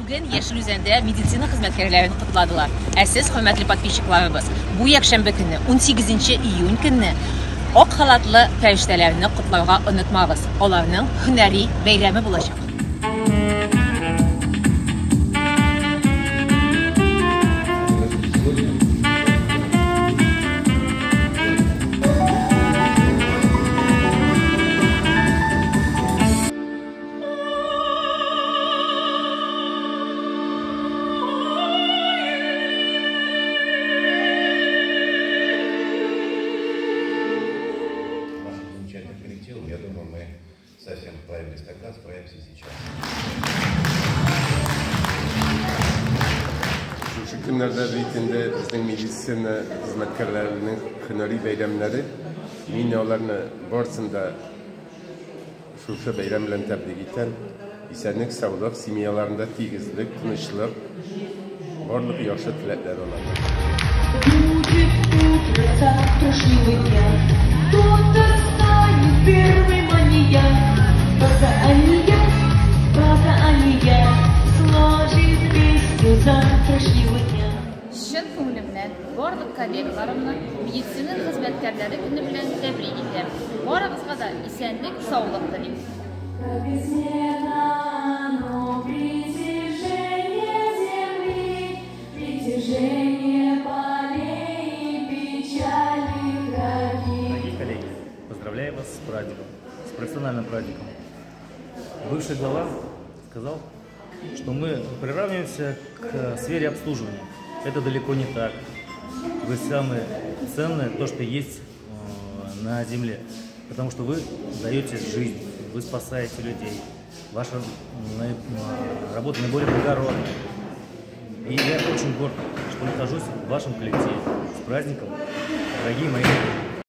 Бүген Яшел Үзәндә медицина хезмәткәрләрен котладылар. Ә сез, хөрмәтле подписчикларыбыз, бу якшәмбе көнне, 18 июнь көнне ак халатлы фәрештәләрне котларга онытмагыз. Аларның һөнәри бәйрәме булачак. Я думаю, мы совсем справились тогда, справимся сейчас. Шушы көннәрдә бит инде безнең медицина хезмәткәрләренең һөнәри бәйрәмнәре. Мин аларны барысын да шушы бәйрәм белән тәбрик итәм. Исәнлек, саулык, семьяларында тигезлек, тынычлык, барлык яхшы теләкләр аларга. Будет утро завтрашнего дня, кто-то станет первый маньяк. Правда, а не я, правда, а не я, сложит песню завтрашнего дня. Чын күңелемнән барлык коллегаларымны медицина хезмәткәрләре көне белән тәбрик итәм. Барыгызга да исәнлек, саулык телим. Как измена, но притяжение земли, притяжение полей, печали крови. Дорогие коллеги, поздравляю вас с праздником, с профессиональным праздником. Бывший глава сказал, что мы приравниваемся к сфере обслуживания. Это далеко не так. Вы самое ценное, то, что есть на земле, потому что вы даете жизнь, вы спасаете людей. Ваша работа наиболее благородная. И я очень горд, что нахожусь в вашем коллективе. С праздником, дорогие мои.